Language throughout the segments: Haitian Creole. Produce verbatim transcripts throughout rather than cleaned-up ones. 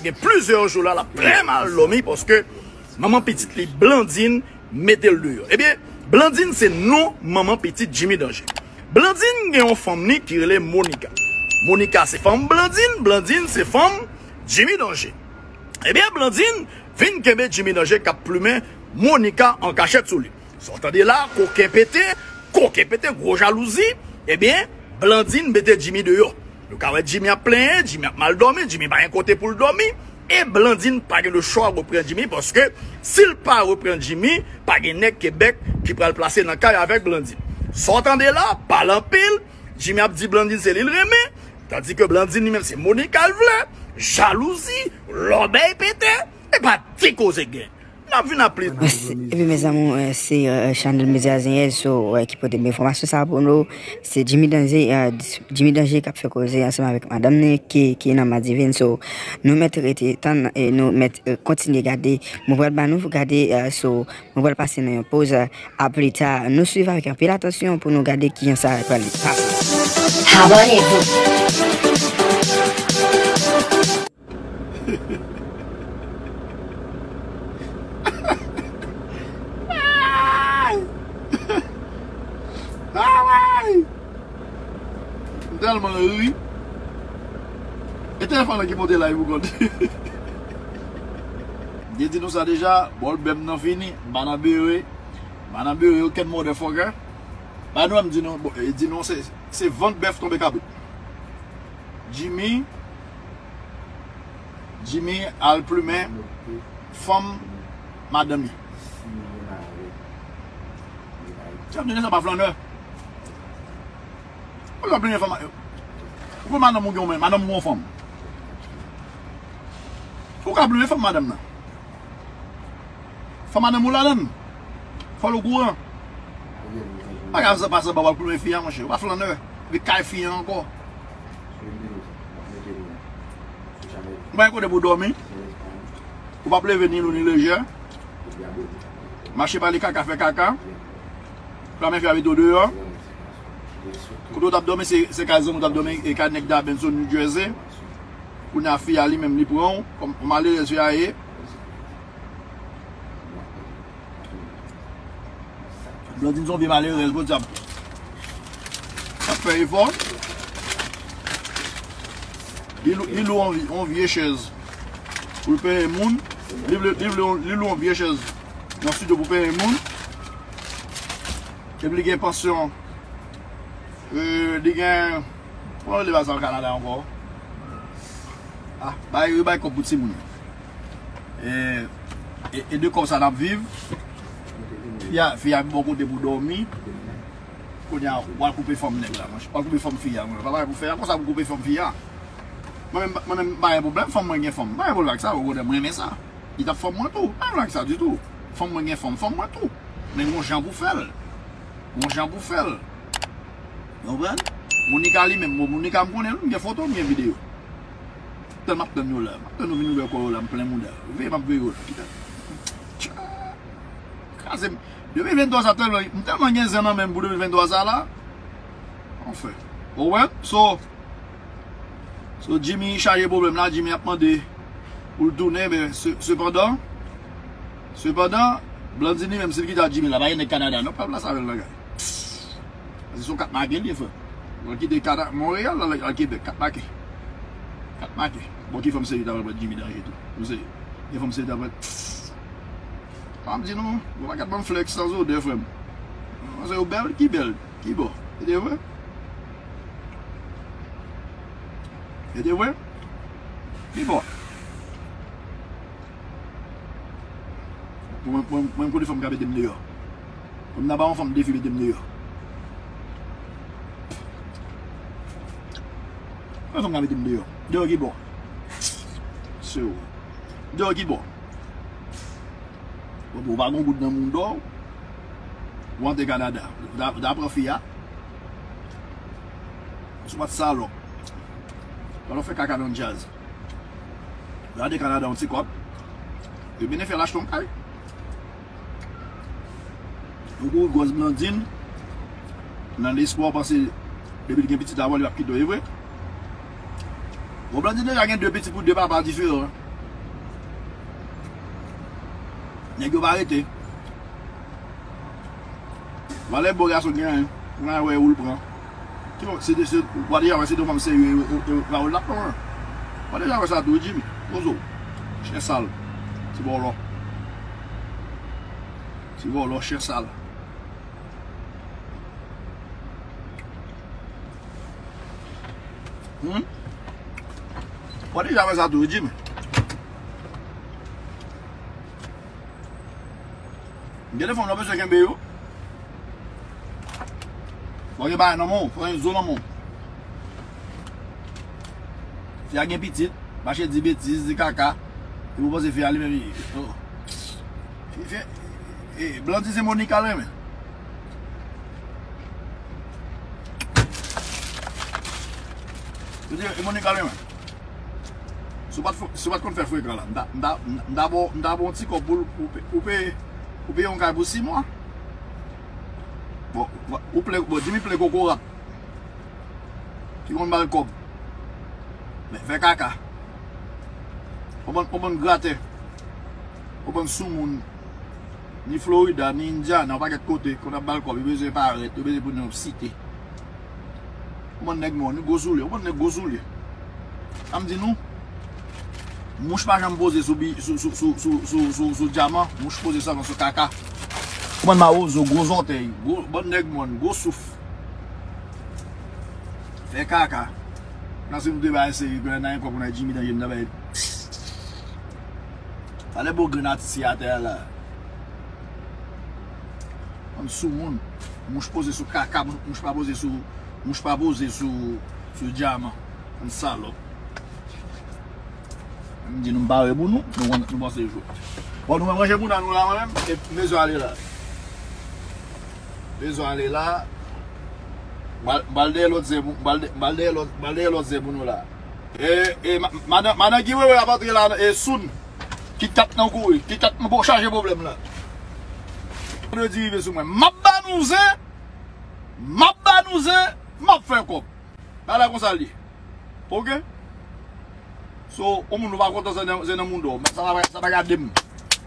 Gen plizyè jou la, l ap trè mal dòmi paske manman pitit li, Blandine, mete l deyò. Ebyen, Blandine se non manman pitit Jimmy Danje. Blandine gen yon fanm ni ki rele Monica. Monica se fanm Blandine, Blandine se fanm Jimmy Danje. Ebyen, Blandine vin kenbe Jimmy Danje k ap plimen Monica an kachèt sou li. Sa w tande la, koken pete, koken pete, gwo jalouzi. Ebyen, Blandine mete Jimmy deyò. Nou ka wè Jimmy ap plenyen, Jimmy ap mal dòmi, Jimmy pa gen kote pou l dòmi. E Blandine pa gen lechwa reprann Jimmy, paske si l pa reprann Jimmy, pa gen nèg Kebèk ki pral plase nan kay avèk Blandine. Sa w tande la, pale anpil, Jimmy ap di Blandine se li l renmen, tandike Blandine li menm se Monica l vle, jalouzi, lòbèy pete, e pa ti koze gen. N ap vin ap plis. Epi mezanmi, eh, se eh, Chanel Medya Zenyèz so, eh, ki pote m enfòmasyon sa pou nou. Se Jimmy Danje, eh, Jimmy Danje k ap fè koze ansanm avèk madanm ni ki, ki nan Madivin. So, nou mèt rete tann e nou mèt eh, kontinye gade. Mwen pral ba nou gade, eh, so, mwen pral pase nan yon poz, eh, a pli ta. Nou swiv avèk anpil atansyon pou nou gade kijan sa pral pase. Abonnez-vous. Ay! M tèlman ri. E telefòn nan ki monte live ou konn. M te di nou sa deja, bòl bèm nan fini. M pa nan bere. M pa nan bere okenn motherfucker. Ba nou, m di nou, bon, e di nou se, se vant bèf tonbe kabrit. Jimmy, Jimmy al plimen fanm madanm li. Chèf de nèg sa pa flannè. Ou ka plimen fanm, ou pran madanm ou gen, madanm ou gen fanm. Ou ka plimen fanm madanm nan. Fò madanm ou ladann. Fò l okouran. Pa ka fè sa, pa sa, pa w ap plimen fi a, monchè. Ou pa flannè. Li kay fi a ankò. Ou pa gen kote pou w dòmi. Ou p ap leve ni lou ni lejè. Mache pale kaka, fè kaka. Flamen fi a mete w deyò. Kote w t ap dòmi, se, se kay zanmi w t ap dòmi, e kay nèg Dabenson, New Jersey. Kounye a fi a li menm, li pran w kòm malerèz fi a ye. Blondine se yon vye malerèz, podyab. L ap fè efò. Li lou, li lou yon, yon vye chèz pou l penyen moun. Li vle, li vle, li lou yon vye chèz nan estidyo pou penyen moun. Epi li gen pansyon. Euh, li gen, kòman rele bagay sa an Kanada ankò? Ah, bay, yo bay kòb pou timoun yo. E, e, e de kòb sa n ap viv. Fi a, fi a bò kote pou dòmi. Kounye a, w al koupe fanm nèg la, monchè. W al koupe fanm fi a, monchè. Pa bagay pou fè a, konsa pou koupe fanm fi a. Mwen menm, mwen menm, m pa gen pwoblèm, fanm mwen gen fanm. M pa gen pwoblèm ak sa, okontrè, m renmen sa. Li t ap fanm mwen tou. M pa gen pwoblèm ak sa ditou. Fanm mwen gen fanm, fanm mwen tou. Men gon jan pou fè l. Gon jan pou fè l. Ou konprann? Monica li menm, bon, Monica m konnen l, m gen foto, m gen videyo. Tèlman m ap tann yo la. M ap tann yo vin ouvè kò yo la, m plen mouda. Veye m ap veye yo la. Kite. Tcha. Kraze m. De mil venntwa sa tèlman, m tèlman gen zen nan men m pou de mil venntwa sa la. Anfen. Ou wè? So, So, Jimmy chaje pwoblèm la, Jimmy ap mande pou l tounen, men se, sepandan, sepandan, Blandine li menm, si l kite ak Jimmy la, pa gen nèg Kanada, non, pa plas avè l nan kay. Paske se yon kat make l ye, frè. Ou kite Kana-, Monreyal, la, la, Kebèk, kat make. Kat make. Bon, ki fanm serye ta pral pran Jimmy Danje tou? Ou serye? Gen fanm serye ta pral. Pa m di nou, bon, pa kat banm flex sans odè, frè m. Manzè yo bèl, ki bèl? Ki bò? E de vre? E de vre? Ki bò? Mwen, mwen, mwen, kote fanm ka mete m deyò? Mwen ta ba yon fanm defi mete m deyò. Kote fanm ka mete m deyò? Deyò ki bò? Se ou. Deyò ki bò? Bon, bon, ou pa gon goud nan mouda w. Ou antre Kanada. Ou ta, ou ta pran fi a. Ou se pa t salòp. Salòp fè kaka nan djaz. Ou antre Kanada yon ti kòb. Yo byen fè l achte yon kay. Ou kouri gwòs Blandine. Nan lespwa w panse depi l gen pitit avè w, li p ap kite w, e vre? Bon, Blandine deja gen de pitit pou de papa diferan. Nèg yo pa rete. Valè bo gason gen anyen. Mwen wè ou l pran. Ki bon, se de, se, w pa deja wè se de fanm serye, e, e, e, Raoul l ap pran. W pa deja wè sa tou, Jimmy. Pozo. Chen sal. Ti vòlò. Ti vòlò, chen sal. Hmm? W pa deja wè sa tou, Jimmy. Gen de fanm nan bezwen kenbe yo. Fò gen bagay nan men w, fò gen zo nan men w. Fi a gen pitit, mache di betiz, di kaka. Epi w panse fi a li menm, oh. Fi, fi, e, Blandy se Monica l renmen. Yo di, e Monica l renmen. Si w pa t fre-, si w pa t konn fè frekan la, m ta, m ta, m ta ba w, m ta ba w yon ti kòb pou l, pou pe-, pou peye, pou peye yon kay pou sis mwa. Bon, ou ple, bon, Jimmy ple kokorat. Ki konn ba l kòb. Men fè kaka. Yon bann, yon bann gratè. Yon bann soumoun. Ni Florida, ni Indiana, yon pakèt kote, konn ap ba l kòb, yo bezwen parèt, yo bezwen pou nou site. Yon bann nèg mòn, gwo soulye, yon bann nèg gwo soulye. Sa m di nou, mouch pa janm poze sou bi-, sou, sou dyaman, mouch poze sèlman sou kaka. Yon bann mawozo, gwo zòtèy, gwo, bann nèg mòn, gwo souf. Fè kaka. Nan si nou te bay seri, grenn nan yon kòb, nan Jimmy Danje, nan bay. Talè bo grenn atis atè a la. Bann soumoun. Mouch poze sou kaka, mouch pa poze sou, mouch pa poze sou, sou dyaman. Bann salòp. M di nou m pare pou nou, nou, nou panse jwe. Bon, nou ranje bounda nou la, mwen menm, e m bezwen ale la. Bezwen ale la. M al, m al dèyè lòt zen pou, m al dè-, m al dèyè lòt, m al dèyè lòt zen pou nou la. E, e, ma-, madan, madan Guy Wewe ap antre la, e, soon. Kit Kat nan kouri, Kit Kat nan po chaje pwoblèm la. Vandredi rive sou mwen. M ap ba nou zen, m ap ba nou zen, m ap fè kòb. Bagay la konsa l ye. Oke? So, yon moun nou pa kontan se nan, se nan moun dò. Sa pa, sa pa gade m.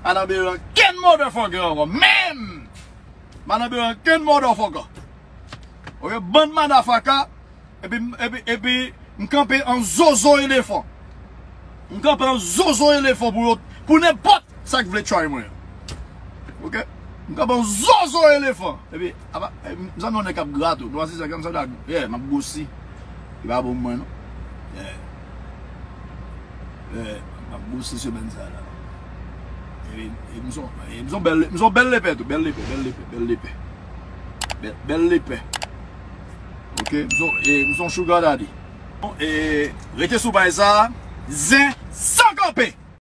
Pa nan bezwen kenn motherfucker ankò. Menm! Pa nan bezwen kenn motherfucker. Oke? Bann madafaka. Epi, epi, epi, m kanpe an zozo elefan. M kanpe an zozo elefan pou yo, pou nenpòt sa k vle try mwen. Oke? M kanpe an zozo elefan. Epi, apa, e, m sanble yon nèg k ap grate tou. Dwa se sa, m sanble ak, yeah, m ap gwosi. E pa bon mwen, non. Yeah. Yeah, m ap gwosi semèn sa la. E, e, m son, e, m son bèl, m son bèl lepè tou. Bèl lepè, bèl lepè, bèl lepè. Bèl, bèl lepè. Oke? M son, e, m son sugar daddy. E, rete sou paj sa, zen san kanpe.